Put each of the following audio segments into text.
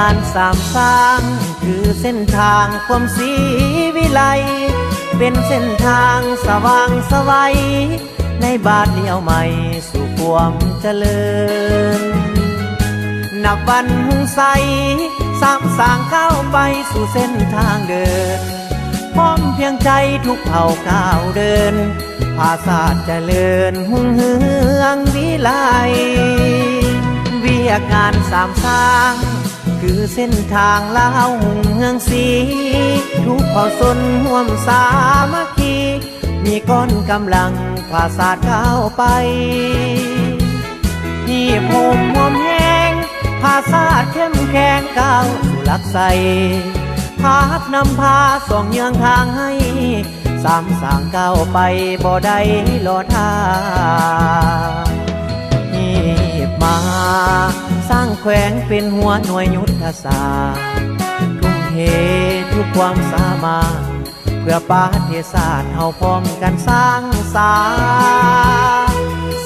ການສາມສ້າງຄືເສັ້ນທາງຄວາມສີວິໄລ ເປັນເສັ້ນທາງສະຫວ່າງສະໄຫວ ໃນບາດລ້ຽວໃໝ່ສູ່ຄວາມຈະເລີນ. ນັບວັນຮຸ່ງໃສ ສາມສ້າງກ້າວໄປສູ່ເສັ້ນທາງເດີນ ພ້ອມພຽງໃຈທຸກເຜົ່າກ້າວເດີນ ພາຊາດຈະເລີນຮຸ່ງເຮືອງວິໄລ. ວຽກງານສາມສ້າງ ຄືເສັ້ນທາງລາວຮຸ່ງເຮືອງສີ ທຸກເຜົ່າຊົນຮ່ວມສາມັກຄີ ມີກ້ອນກຳລັງພາຊາດກ້າວໄປ ຮີບໂຮມຮ່ວມແຮງ ພາຊາດເຂັ້ມແຂງກ້າວສູ່ຫຼັກໄຊ ພາບນຳພາສ່ອງເຍືອງທາງໃຫ້ ສາມສ້າງກ້າວໄປບໍ່ໄດ້ລໍຖ້າ. ຮີບມາສ້າງແຂວງເປັນຫົວໜ່ວຍຍຸດທະສາດ ທຸ່ມເທທຸກຄວາມສາມາດ ເພື່ອປະເທດຊາດເຮົາພ້ອມກັນສ້າງສາ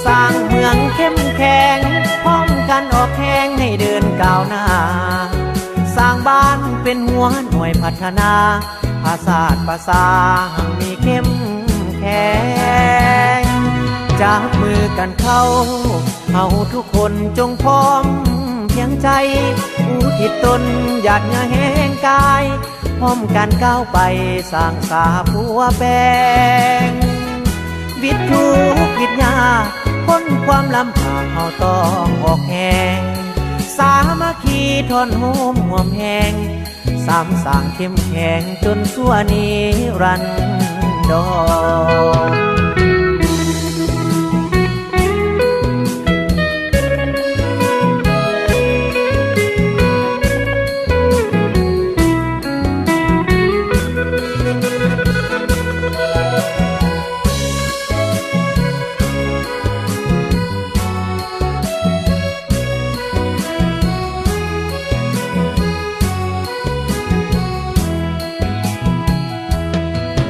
ສ້າງເມືອງເຂັ້ມແຂງ ພ້ອມກັນອອກແຮງໃຫ້ເດີນກ້າວໜ້າ ສ້າງບ້ານເປັນຫົວໜ່ວຍພັດທະນາ ພາຊາດປະຊາຮັ່ງມີເຂັ້ມແຂງ ຈັບມືກັນເຂົ້າ ເຮົາທຸກຄົນຈົ່ງພ້ອມພຽງໃຈ ອຸທິດຕົນຢາດເຫື່ອແຮງກາຍ ພ້ອມກັນກ້າວໄປສ້າງສາປົວແປງ ວິດທຸກວິດຍາກ ພົ້ນຄວາມລຳບາກເຮົາຕ້ອງອອກແຮງ ສາມັກຄີທ້ອນໂຮມຮ່ວມແຮງ ສາມສ້າງເຂັ້ມແຂງຈົນຊົ່ວນິລັນດອນ.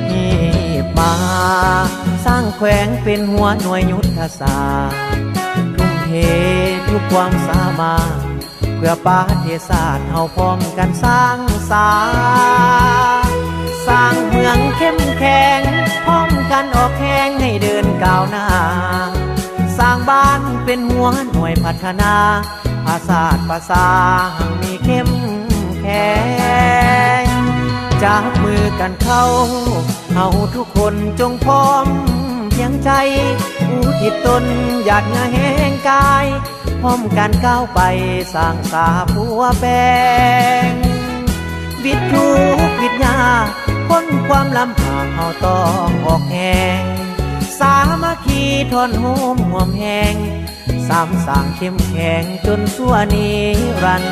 ຮີບມາສ້າງແຂວງເປັນຫົວໜ່ວຍຍຸດທະສາດ ທຸ່ມເທທຸກຄວາມສາມາດ ເພື່ອປະເທດຊາດເຮົາພ້ອມກັນສ້າງສາ ສ້າງເມືອງເຂັ້ມແຂງ ພ້ອມກັນອອກແຮງໃຫ້ເດີນກ້າວໜ້າ ສ້າງບ້ານເປັນຫົວໜ່ວຍພັດທະນາ ພາຊາດປະຊາຮັ່ງມີເຂັ້ມແຂງ ຈັບມືກັນເຂົ້າ ເຮົາທຸກຄົນຈົ່ງພ້ອມພຽງໃຈ ອຸທິດຕົນຢາດເຫື່ອແຮງກາຍ ພ້ອມກັນກ້າວໄປສ້າງສາປົວແປງ ວິດທຸກວິດຍາກ ພົ້ນຄວາມລຳບາກເຮົາຕ້ອງອອກແຮງ ສາມັກຄີທ້ອນໂຮມຮ່ວມແຮງ ສາມສ້າງເຂັ້ມແຂງຈົນຊົ່ວນິລັນ